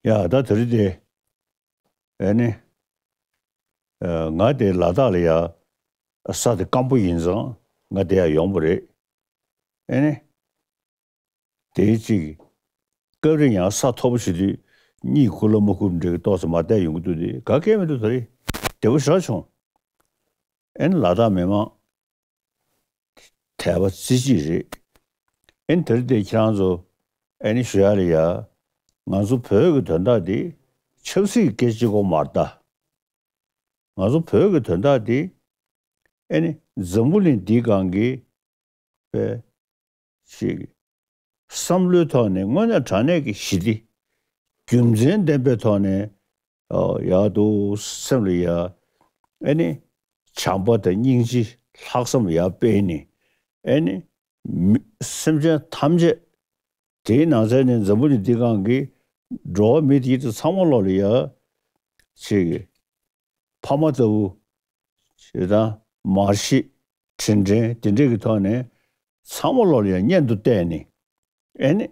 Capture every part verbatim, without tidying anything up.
ཡ་ད་དེ་རིང་དེ། ཨེ་ནི། ཨ། ང་དེ་ལ་དྭགས་ལ་ཡ། ས་དེ་སྐམ་པོ་ཡིན་ཙང་ང་དེ་ཡ་ཡོང་པ་རེད། ཨེ་ནི། དེའི་གཅིག་སྐབས་རེ་ཡང་ས་མཐོ་པོ་ཞིག་དུས་གཉིད་ཁུག་ལ་མ་ཁུག་འདྲ་གི་ཏོག་ཙམ་མ་བསྡད་ཡོང་གི་འདུག་དེ་ག་གེ་མི་འདུག་ད་རེད། བདེ་པོ་ཞེ་དྲག་བྱུང་། ཨེ་ནི་ལ་དྭགས་མི་མང་དད་པ་རྩེ་གཅིག་རེད། ཨེ་ནི་དེ་རིང་དེ་ཁྱེད་རང་ཚོ་ཨེ་ནི་ཞུ་ཡ་ལ་ཡ། ང་ཚོ་བོད་ཀྱི་དོན་དག་འདི་ཆབ་སྲིད་སྐད་ཆ་གཅིག་པོ་མ་རེད་ད། ང་ཚོ་བོད་ཀྱི་དོན་དག་འདི་ཨེ་ནི་འཛམ་བུ་གླིང་འདིའི་སྒང་གི་པའི་ཅིག་བསམ་བློའི་ཐོག་ནས་དངོས་གནས་དྲང་གནས་ཀྱི་ཞི་བདེ། རྒྱུ་མཚན་ལྡན་པའི་ཐོག་ནས་ཨ་ཡག་འདུག་སེམས་ལ་ཡ། ཨེ་ནི་བྱམས་པ་དང་སྙིང་རྗེ་ལྷག་བསམ་ཡར་སྤེལ་ནས། ཨེ་ནི་མི་སེམས་ཅན་ཐམས་ཅད། དེའི་ནང་ཚན་ནས་འཛམ་བུ་གླིང་འདི་སྒང་གི་འགྲོ་བ་མི་དེ་ཚོ་ཚང་མ་ལོག་ལ་ཡ། ཅིག་ཕ་མ་ལྟ་བུ། ཞེ་དྲག་མར་ཤེས་དྲིན་དྲན་དེ་འདྲས་ཀྱི་ཐོག་ནས་ཚང་མ་ལོག་ལ་ཡ་གཉེན་དུ་བལྟས་ནས། ཨེ་ནི་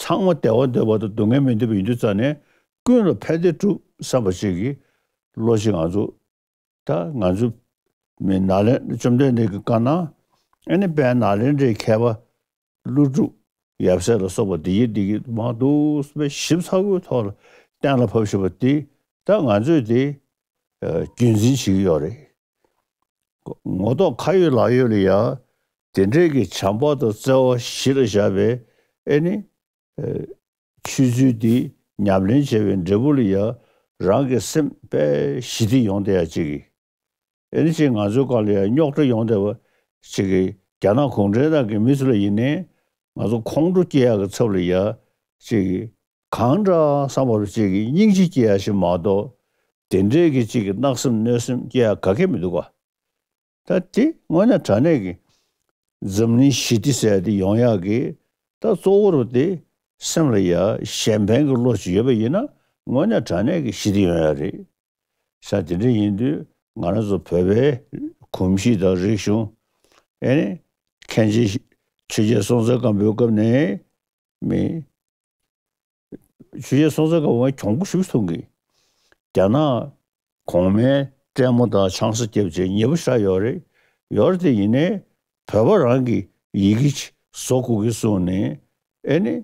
ཚང་མ་བདེ་བ་འདོད་པ་དང་སྡུག་བསྔལ་མི་འདོད་པ་ཡིན་དུས་ཙང་ནས་ཀུན་ལ་ཕན་བདེ་སྒྲུབ་བསམ་པ་ཅིག་གི་བློ་ཅིག་ང་ཚོ། ད་ང་ཚོ་མི་ནཱ་ལེནྡྲ་བཅོམ་ལྡན་འདས་ཀྱི་བཀའ་གནང་། ཨེ་ནི་དཔལ་ནཱ་ལེནྡྲའི་མཁས་པ་ཀླུ་སྒྲུབ་ཡབ་སྲས་ལ་སོགས་པ་འདི་ཡི་འདི་གི་མང་དུ་སྤེལ་ཞིབ་ཚགས་པོའི་ཐོག་ལ་གཏན་ལ་ཕབ་བཞག་པ་འདི་ད་ང་ཚོས་འདི་རྒྱུན་འཛིན་བྱེད་ཀྱི་ཡོད་རེད། ངོ་ཐོག་ཁ་ཡོད་ལག་ཡོད་ལ་ཡ་དེ་འདྲས་ཀྱི་བྱམས་པ་དང་བརྩེ་བ་གཞི་ལ་བཞག་པའི་ཨེ་ནི། ཨེ། ཆོས་ཚུལ་འདི་ཉམས་ལེན་བྱས་པའི་འབྲས་བུ་ལ་ཡ་རང་གི་སེམས་དཔེ་ཞི་བདེ་ཡོང་བསྡད་ཡ་ཅིག་གིས། ཨེ་ནི་ཅིག་ང་ཚོའི་སྒང་ལ་ཡ་རྙོག་དྲ་ཡོང་བསྡད་པ་ཅིག་གིས་རྒྱ་ནག་གུང་ཁྲན་ཏང་གི་མི་ཚོ་ལ་ཡིན་ནའི་ང་ཚོ་ཁོང་ཁྲོ་སྐྱེ་ཡག་གི་ཚབ་ལ་ཡ་ཅིག་གིས་གང་འདྲ་བསམ་པ་ཅིག་གིས་སྙིང་རྗེ་སྐྱེ་ཡ་ཞིག་མ་གཏོགས་དེ་འདྲས་ཀྱི་ཅིག་གིས་བརྣག་སེམས་གནོད་སེམས་སྐྱེ་ཡ་ག་གེ་མི་འདུག་ག། ད་དེ་དངོས་གནས་དྲང་གནས་ཀྱི་འཛམ་གླིང་ཞི་བདེ་ཟེར་དེ་ཡོང་ཡག་གི་ད་གཙོ་བོ་རུ་དེ་སེམས་ལ་ཡ་གཞན་ཕན་གྱི་བློ་ཞིག་ཡོད་པ་ཡིན་ན་དངོས་གནས་དྲང་གནས་ཀྱི་ཞི་བདེ་ཡོང་ཡག་རེད། ས་དེ་འདྲ་ཡིན་དུས་ང་རང་ཚོ་བོད་པའི་གོམས་གཤིས་དང་རིག་གཞུང་། ཨེ་ནི་མཁན་ཆེན་ཆོས་རྒྱལ་སྲོང་བཙན་སྒམ་པོའི་སྐབས་ནས་མི། ཆོས་རྒྱལ་སྲོང་བཙན་སྒམ་པོ་ང་གྱོང་པོ་ཞེ་པོ་མཐོང་གི། རྒྱ་ནག་གོང་མའི་སྲས་མོ་དང་ཆང་ས་བརྒྱབ་བྱས་ཉེ་པོ་ཞེ་དྲག་ཡོད་རེད། ཡོད་རེད་དེ་ཡིན་ནའི་བོད་པ་རང་གི་ཡི་གེ་ཅིག་བཟོ་དགོས་ཀྱི་གསུངས་ནས། ཨེ་ནི།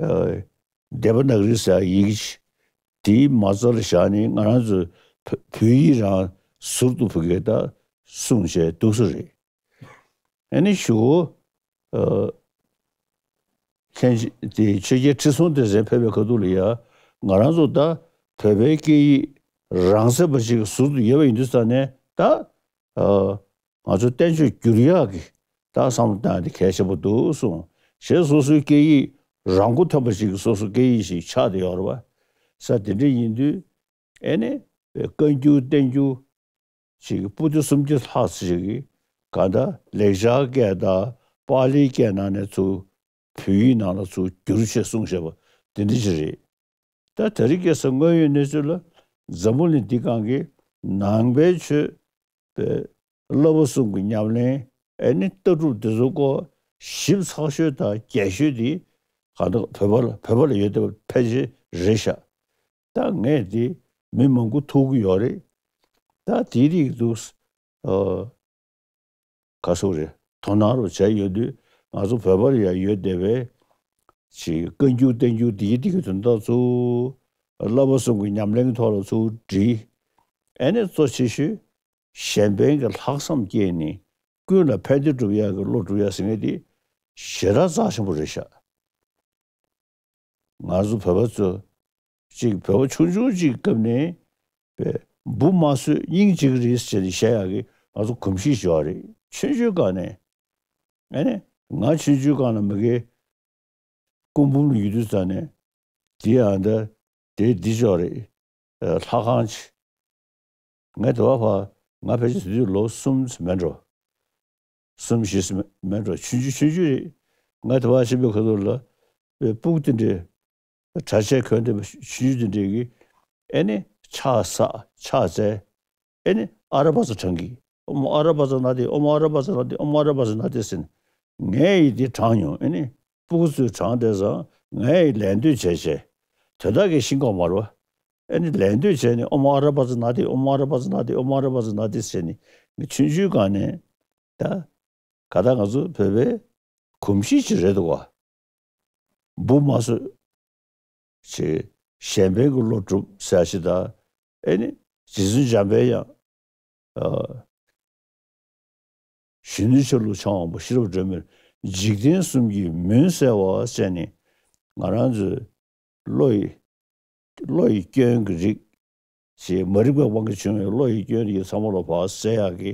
ཨ། དེ་བ་ན་ག་རི་ཟེར་ཡི་གེ་ཅིག་དེའི་མ་རྩ་ལ་བཞག་ནས་ང་རང་ཚོའི་བོད་བོད་ཡིག་རང་ཟུར་དུ་ཕུད་མཁན་ད་གསུངས་བྱས་འདུག་སེ་རེད། ཨ་ནི་གཞུག་གུ། ཨ། མཁན་ཆེན་དེ་ཆོས་རྒྱལ་ཁྲི་སྲོང་ལྡེ་བཙན་ཕེབས་པའི་ཁ་ཐུག་ལ་ཡ་ང་རང་ཚོ་ད་བོད་པའི་སྐད་ཡིག་རང་ཚད་པ་ཅིག་ཟུར་དུ་ཡོད་པ་ཡིན་དུས་ཙང་ནས་ད། ཨ། ང་ཚོ་བསྟན་བཅོས་བསྒྱུར་ཡག་གི་ད་བསམ་བློ་བཏང་ཡག་དེ་གལ་ཆེན་པོ་འདུག་གསུངས། གཞན་སོ་སོའི་སྐད་ཡིག་རང་མགོ་ཐོན་པ་ཅིག་གི་སོ་སོ་སྐད་ཡིག་ཞིག་ཆགས་བསྡད་ཡོད་རེད་པ། ས་དེ་འདྲ་ཡིན་དུས་ཨེ་ནི་བཀའ་འགྱུར་བསྟན་འགྱུར། ཅིག་པོ་ཏི་སུམ་བརྒྱ་ལྷག་ཙམ་ཞིག་གིས་གང་ལྟར་ལེགས་སྦྱར་སྐད་དང་པཱ་ལིའི་སྐད་ནང་ནས་ཚུར་བོད་ཡིག་ནང་ལ་ཚུར་བསྒྱུར་བྱས་གསུངས་བཞག་པ་དེ་འདྲ་ཞིག་རེད། ད་དེ་རིང་ཁ་སང་དངོས་ཡོད་གནས་ཚུལ་ལ་འཛམ་བུ་གླིང་འདི་སྒང་གི་ནང་པའི་ཆོས་པའི་བསླབ་པ་གསུམ་གྱི་ཉམས་ལེན། ཨེ་ནི་ལྟ་གྲུབ་འདི་ཚོ་སྐོར་ཞིབ་ཚགས་ཤོས་དང་རྒྱས་ཤོས་དེ་གང་ལྟར་བོད་པ་ལ་བོད་པ་ལ་ཡོད་བསྡད་པ་ཕལ་ཆེར་རེད་ཤག་ད་ངས་དེ་མི་མང་པོ་ཐུག་གི་ཡོད་རེད། ད་དེའི་རིགས་འདུག་ཨ། ག་སོགས་རེད། དོ་སྣང་རུ་བྱས་ཡོད་དུས་ང་ཚོ་བོད་པར་ཡང་ཡོད་བསྡད་པའི་ཅིག་བཀའ་འགྱུར་བསྟན་འགྱུར་འདི་གི་འདི་གི་དོན་དག་ཚུར་བསླབ་པ་གསུམ་གྱི་ཉམས་ལེན་གྱི་ཐོག་ལ་ཚུར་བྲིས། ཨེ་ནས་གཙོ་ཆེ་ཤོས་གཞན་ཕན་གྱི་ལྷག་བསམ་སྐྱེས་ནས་ཀུན་ལ་ཕན་བདེ་སྒྲུབ་ཡག་གི་བློ་སྒྲུབ་ཡག་ཟེར་མཁན་དེ་ཞེ་དྲག་རྩ་ཆེན་པོ་རེད་ཤག་ང་ཚོ་བོད་པ་ཚོ་གཅིག་བོད་པ་ཆུང་ཆུང་གཅིག་སྐབས་ནས་པའི་འབུ་མ་གསོད་སྙིང་རྗེ་གི་རེད་ཟེར་ནས་བཤད་ཡག་གི་ང་ཚོ་གོམས་གཤིས་ཤིག་ཡོད་རེད། ཆུང་ཆུང་སྒང་ནས། ཨ་ནི་ང་ཆུང་ཆུང་སྒང་ལ་མ་གི་སྐུ་འབུམ་ལ་ཡོད་དུས་ཙང་ནས་དེ་ཨ་ད་དེ་འདི་ཅོག་རེད། ལྷ་ཁང་ཆེ། ངས་དེ་བ་ཕ་ང་ཕལ་ཆེར་དེ་དུས་ལོ་གསུམ་མེད་འགྲོ། གསུམ་བཞི་མེད་འགྲོ། ཆུང་ཆུང་ཆུང་ཆུང་རེད། ང་དེ་བ་ཕྱིན་པའི་ཁ་ཐུག་ལ་སྤུ་གུ་དེ་འདྲའི་གྲྭ་ཆས་གོན་བསྡད་པ་ཆུང་ཆུང་དེ་འདྲའི་གི་ཨེ་ནི་ཕྱག་བསགས་ཕྱག་བཙལ། ཨེ་ནི་ཨ་ར་པ་ཙ་བགྲང་གི། ཨོཾ་ཨ་ར་པ་ཙ་ན་དྷཱིཿ་ཨོཾ་ཨ་ར་པ་ཙ་ན་དྷཱིཿ་ཨོཾ་ཨ་ར་པ་ཙ་ན་དྷཱིཿ་ཟེར་ནས་ངས་ཡི་དེ་བགྲང་མྱོང་། ཨེ་ནི་སྤུ་གུ་ཚོས་བགྲང་བསྡད་ཙང་ངས་ཡི་ལད་ཟློས་བྱས་བྱས། དོན་དག་གི་ཤིང་ཀོང་མ་རེད་བ། ཨ་ནི་ལན་ཟློས་བྱས་ནས་ཨོཾ་ཨ་ར་པ་ཙ་ན་དྷཱིཿ་ཨོཾ་ཨ་ར་པ་ཙ་ན་དྷཱིཿ་ཨོཾ་ཨ་ར་པ་ཙ་ན་དྷཱིཿ་ཟེར་ནས་ཆུང་ཆུང་སྒང་ནས་ད། ག་ད་ང་ཚོ་བོད་པའི་གོམས་གཤིས་ཅིག་རེད་འདུག་བ། འབུ་མ་གསོད། ཅེས་གཞན་ཕན་གྱི་བློ་སྒྲུབ་ཟེར་ཞིག་དང་། ཨེ་ནི་རྗེ་བཙུན་འཇམ་པའི་དབྱངས། ཨ། གཞོན་ནུའི་ཆ་ལུགས་འཆང་བ་པོ་ཤེས་རབ་སྒྲོན་མེར་འཇིག་རྟེན་གསུམ་གྱི་མུན་བསལ་བ་ཟེར་ནས་ང་རང་ཚོའི་བློ་ཡི་བློ་ཡི་སྐྱོན་གྱི་རིགས། ཅེས་མ་རིག་པའི་དབང་གིས་བྱུང་བའི་བློ་ཡི་སྐྱོན་རིགས་ཚང་མ་ལ་བག་བསལ་ཡག་གི་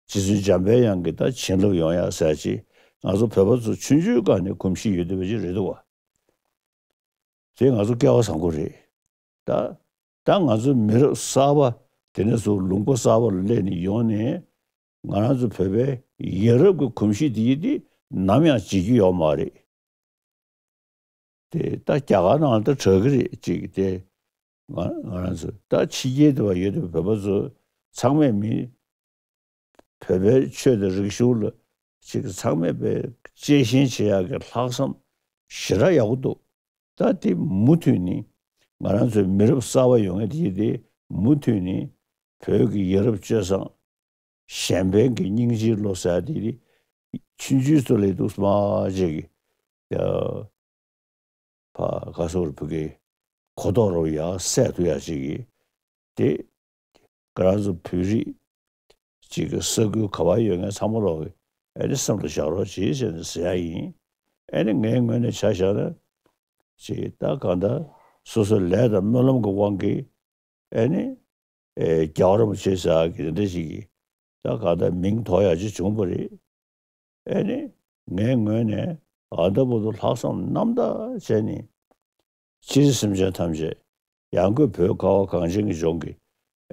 རྗེ་བཙུན་འཇམ་པའི་དབྱངས་ཀྱི་ད་བྱིན་རླབས་ཡོང་ཡག་ཟེར་ཅིག་ང་ཚོ་བོད་པ་ཚོ་ཆུང་ཆུང་སྒང་ནས་གོམས་གཤིས་ཡོད་བསྡད་པ་ཅིག་རེད་འདུག་བ། དེ་ང་ཚོ་སྐལ་བ་བཟང་པོ་རེད། ད་ད་ང་ཚོ་མི་རབས་གསར་པ་དེ་ནས་བཟུང་ལུང་པ་གསར་པ་ལ་སླེབས་ནས་ཡོང་ནས་ང་རང་ཚོ་བོད་པའི་ཡ་རབས་ཀྱི་གོམས་གཤིས་དེ་ཡིན་དེ་ནམ་ཡང་བརྗེད་རྒྱུ་ཡོད་མ་རེད། དེ་ད་རྒྱ་གར་ནང་ལ་ད་གྲགས་ཀྱི་རེད་ཅིག་དེ། ང་ང་རང་ཚོ་ད་ཕྱི་རྒྱལ་དུ་བ་ཡོད་དུ་བོད་པ་ཚོ་ཚང་མས་མི་བོད་པའི་ཆོས་དང་རིག་གཞུང་ལ་ཅིག་ཚང་མས་པའི་གཅེས་ཞེན་བྱེད་ཡག་གི་ལྷག་བསམ་ཞེ་དྲག་ཡག་པོ་འདུག་ད་དེ་མུ་མཐུད་ནས་ང་རང་ཚོའི་མི་རབས་གསར་པ་ཡོང་མཁན་དེ་དེ་མུ་མཐུད་ནས་བོད་ཀྱི་ཡ་རབས་སྤྱོད་བཟང་། གཞན་ཕན་གྱི་སྙིང་རྗེའི་བློ་ཟེར་དེ་ནི་ཆུང་ཆུང་ཚོ་ལས་འདུག་སྨྲ་བྱེད་ཀྱི་ཡ། ཕ་ག་སོགས་བོད་ཀྱི་གོ་རྟོགས་རུ་ཡ་སད་ཐུབ་ཡ་ཅིག་གི་དེ་ང་རང་ཚོ་བོད་རིགས་ཅིག་གི་ས་ཁུལ་ག་བ་ཡོད་མཁན་ཚང་མ་ལོག་གི་ཨེ་ནི་སེམས་ལ་བཞག་རོགས་གྱིས་ཟེར་ནས་ཟེར་ཡ་ཡིན། ཨེ་ནི་ངའི་ངོས་ནས་ཆ་བཞག་ན་ཅིག་ད་གང་ལྟར་སོ་སོའི་ལས་དང་སྨོན་ལམ་གྱི་དབང་གིས། ཨེ་ནི། ཨེ་རྒྱལ་བ་རིན་པོ་ཆེ་ཟེར་གི་འདི་འདྲ་ཞིག་གིས་ད་ག་ད་མིང་ཐོགས་ཡག་ཅིག་བྱུང་བ་རེད། ཨེ་ནི། ངའི་ངོས་ནས་ཨ་ད་བར་དུ་ལྷག་བསམ་རྣམ་དག་བྱས་ནས་སྤྱིར་སེམས་ཅན་ཐམས་ཅད་ཡང་སྒོས་བོད་ཁ་བ་གངས་ཅན་གྱི་ལྗོངས་ཀྱི་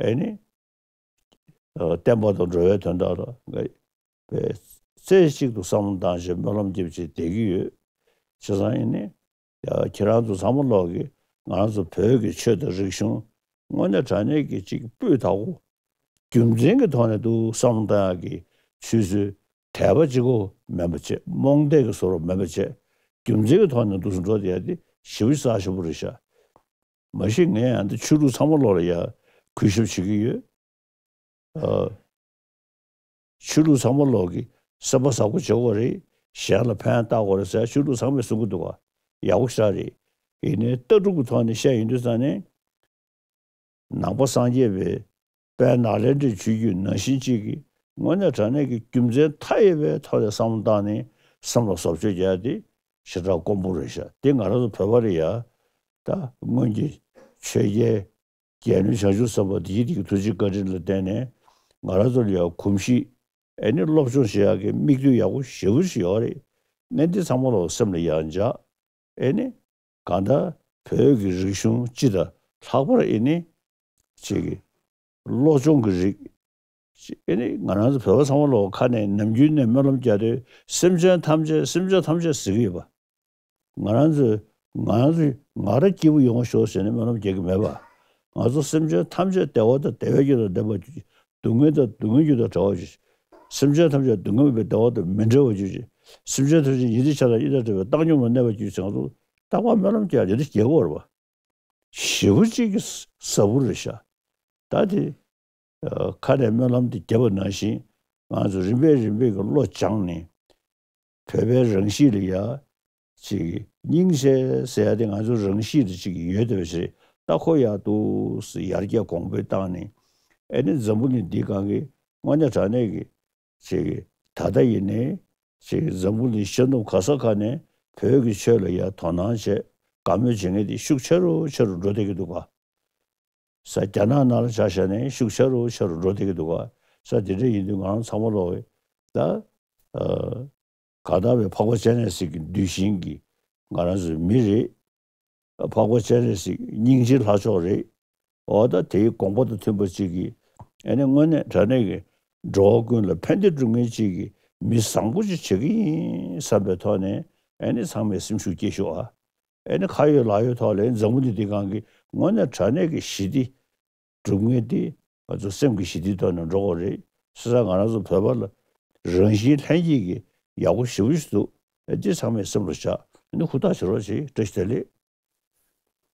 ཨེ་ནི། ཨ་བསྟན་པ་དང་འགྲོ་བའི་དོན་དག་ལ་ང་པའི་རྩེ་གཅིག་ཏུ་བསམ་བློ་བཏང་བྱས་སྨོན་ལམ་རྒྱབ་བྱས་བསྡད་ཀྱི་ཡོད། བྱས་ཙང་ཨེ་ནི། ཡ་ཁྱེད་རང་ཚོ་ཚང་མ་ལོག་གིས་ང་རང་ཚོ་བོད་ཀྱི་ཆོས་དང་རིག་གཞུང་དངོས་གནས་དྲང་གནས་ཀྱི་གཅིག་སྤུས་དག་པོ། རྒྱུ་མཚན་གྱི་ཐོག་ནས་འདུག་བསམ་བློ་བཏང་ཡག་གི་ཆུ་ཚོད་དད་པ་གཅིག་པོ་མིན་པ་བྱས། རྨོངས་དད་ཀྱི་བཟོ་འདྲ་མིན་པ་བྱས། རྒྱུ་མཚན་གྱི་ཐོག་ནས་འདུག་སེ་འགྲོ་བསྡད་ཡག་དེ་ཞེ་པོ་རྩ་ཆེན་པོ་རེད་ཤག་མ་གཞི་ངས་ཡང་འདི་ཆོས་ལུགས་ཚང་མ་ལོག་ལ་ཡ་གུས་ཞབས་བྱེད་ཀྱི་ཡོད། ཨ། ཆོས་ལུགས་ཚང་མ་ལོག་གིས་སེམས་པ་བཟང་པོ་བྱེད་དགོས་རེད། གཞན་ལ་ཕན་བཏགས་དགོས་རེད་ཟེར་ཆོས་ལུགས་ཚང་མས་གསུང་གི་འདུག་ག་ཡག་པོ་ཞེ་དྲག་རེད། ཡིན་ནའི་ལྟ་གྲུབ་ཀྱི་ཐོག་ནས་བཤད་ཡོང་དུས་ཙང་ནས། ནང་པ་སངས་རྒྱས་པའི་དཔལ་ནཱ་ལེནྡྲའི་ཆོས་བརྒྱུད་ནང་བཞིན་གཅིག་གིས་དངོས་གནས་དྲང་གནས་ཀྱི་རྒྱུ་མཚན་མཐའ་ཡས་པའི་ཐོག་ནས་བསམ་བློ་བཏང་ནས་སེམས་ལ་བཟོ་བཅོས་རྒྱག་ཡ་དེ་ཞེ་དྲག་དཀོན་པོ་རེད་ཤག་དེ་ང་རང་ཚོ་བོད་པ་རེད་ཡ། ད་སྔོན་གྱི་ཆོས་རྒྱལ། རྒྱལ་བློན་བྱང་ཆུབ་སེམས་དཔའ་འདིའི་རིགས་ཀྱི་ཐུགས་རྗེ་བཀའ་དྲིན་ལ་བརྟེན་ནས་ང་རང་ཚོ་ལ་ཡང་གོམས་གཤིས་ཨེ་ནི་སློབ་སྦྱོང་བྱེད་ཡག་གི་མིག་ལྟོས་ཡག་པོ་ཞེ་པོ་ཞིག་ཡོད་རེད། གནད་འདི་ཚང་མ་ལ་སེམས་ལ་ཡང་འཇགས། ཨེ་ནི་གང་ལྟར་བོད་ཀྱི་རིག་གཞུང་སྤྱི་དང་ལྷག་པར་ཨེ་ནི་ཅིག་གི་བློ་སྦྱོང་གི་རིགས། ཨེ་ནི་ང་རང་ཚོ་བོད་པ་ཚང་མ་ལ་ཁ་ནས་ནམ་རྒྱུན་ནས་སྨོན་ལམ་རྒྱག་དུས་སེམས་ཅན་ཐམས་ཅད་སེམས་ཅན་ཐམས་ཅད་ཟེར་གྱི་ཡོད་པ། ང་རང་ཚོས་ང་རང་ཚོས་ང་རང་སྐྱིད་པོ་ཡོང་ཤོག་ཟེར་ནས་སྨོན་ལམ་རྒྱག་གི་མེད་པ། ང་ཚོ་སེམས་ཅན་ཐམས་ཅད་བདེ་བ་དང་བདེ་བའི་རྒྱུ་དང་ལྡན་པ་གྱུར་ཅིག་སྡུག་བསྔལ་དང་སྡུག་བསྔལ་རྒྱུ་དང་བྲལ་བ་གྱུར་ཅིག་སེམས་ཅན་ཐམས་ཅད་སྡུག་བསྔལ་མེད་པའི་བདེ་བ་དང་མི་འབྲལ་བ་གྱུར་ཅིག་སེམས་ཅན་ཐམས་ཅད་ཡིད་བདེ་ཆགས་སྡང་གཉིས་དང་བྲལ་བའི་བཏང་སྙོམས་ལ་གནས་པ་གྱུར་ཅིག་ང་ཚོ་རྟག་པར་སྨོན་ལམ་རྒྱག་དེ་འདྲ་རྒྱག་གི་ཡོད་རེད་པ། ཞེ་པོ་ཅིག་གི་ཟབ་པོ་རེད་ཤག་ད་དེ། ཨ། ཁ་ནས་སྨོན་ལམ་དེ་བརྒྱབ་པ་ནང་བཞིན་ང་ཚོ་རིམ་པས་རིམ་པས་ཀྱི་བློ་སྦྱངས་ནས་བོད་པའི་རང་གཤིས་ལ་ཡ་ཅིག་སྙིང་རྗེ་ཟེར་ཡ་དེ་ང་ཚོ་རང་གཤིས་ལ་ཅིག་ཡོད་བསྡད་པ་ཞིག་རེད། ད་ཁོ་ཡག་འདུག་ཟེར་ཡར་རྒྱས་གོང་འཕེལ་བཏང་ནས་ཨེ་ནི་འཛམ་བུ་གླིང་འདིའི་སྒང་གི་དངོས་གནས་དྲང་གནས་ཀྱི་ཅིག་ད་ལྟ་ཡིན་ནའི་ཅིག་འཛམ་བུ་གླིང་ཤར་ནུབ་ག་ས་ག་ནས་བོད་ཀྱི་ཆོས་ལ་ཡ་དོ་སྣང་བྱས་དགའ་མོས་བྱེད་མཁན་དེ་ཤུགས་ཆེ་རུ་ཆེ་རུ་འགྲོ་བསྡད་ཀྱི་འདུག་ག་ས་རྒྱ་ནག་ནང་ལ་ཆ་བཞག་ནས་ཤུགས་ཆེ་རུ་ཆེ་རུ་འགྲོ་བསྡད་ཀྱི་འདུག་ག་ས་དེ་འདྲ་ཡིན་དུས་ང་རང་ཚང་མ་ལོག་གི་ད། ཨ། གང་ལྟར་བའི་འཕགས་པ་སྤྱན་རས་གཟིགས་ཀྱི་གདུལ་ཞིང་གི་ང་རང་ཚོའི་མི་རེད། འཕགས་པ་སྤྱན་རས་གཟིགས་སྙིང་རྗེའི་ལྷ་མཆོག་རེད། འོ་ད་དེའི་དགོངས་པ་དང་མཐུན་པ་ཅིག་གིས་ཨེ་ནི་དངོས་གནས་དྲང་གནས་ཀྱི་འགྲོ་བ་ཀུན་ལ་ཕན་བདེ་སྒྲུབ་མཁན་ཅིག་གི་མི་བཟང་པོ་ཅིག་བྱེད་ཀྱི་ཡིན་བསམ་པའི་ཐོག་ནས་ཨེ་ནི་ཚང་མས་སེམས་ཤུགས་སྐྱེད་ཤོག་ཨ། ཨེ་ནི་ཁ་ཡོད་ལག་ཡོད་ཐོག་ལ་འཛམ་བུ་གླིང་འདི་སྒང་གི་དངོས་གནས་དྲང་གནས་ཀྱི་ཞི་བདེ་སྒྲུབ་མཁན་དེ་ང་ཚོ་སེམས་ཀྱི་ཞི་བདེའི་ཐོག་ནས་འགྲོ་དགོས་རེད། བྱས་ཙང་ང་རང་ཚོ་བོད་པ་ལ་རང་བཞིན་ལྷན་སྐྱེས་ཀྱི་ཡག་པོ་ཞེ་པོ་ཞིག་འདུག་ཨེ་འདི་ཚང་མས་སེམས་ལ་བཞག་ཨེ་ནི་ཧུར་ཐག་བྱེད་རོགས་བྱེད། བཀྲ་ཤིས་བདེ་ལེགས།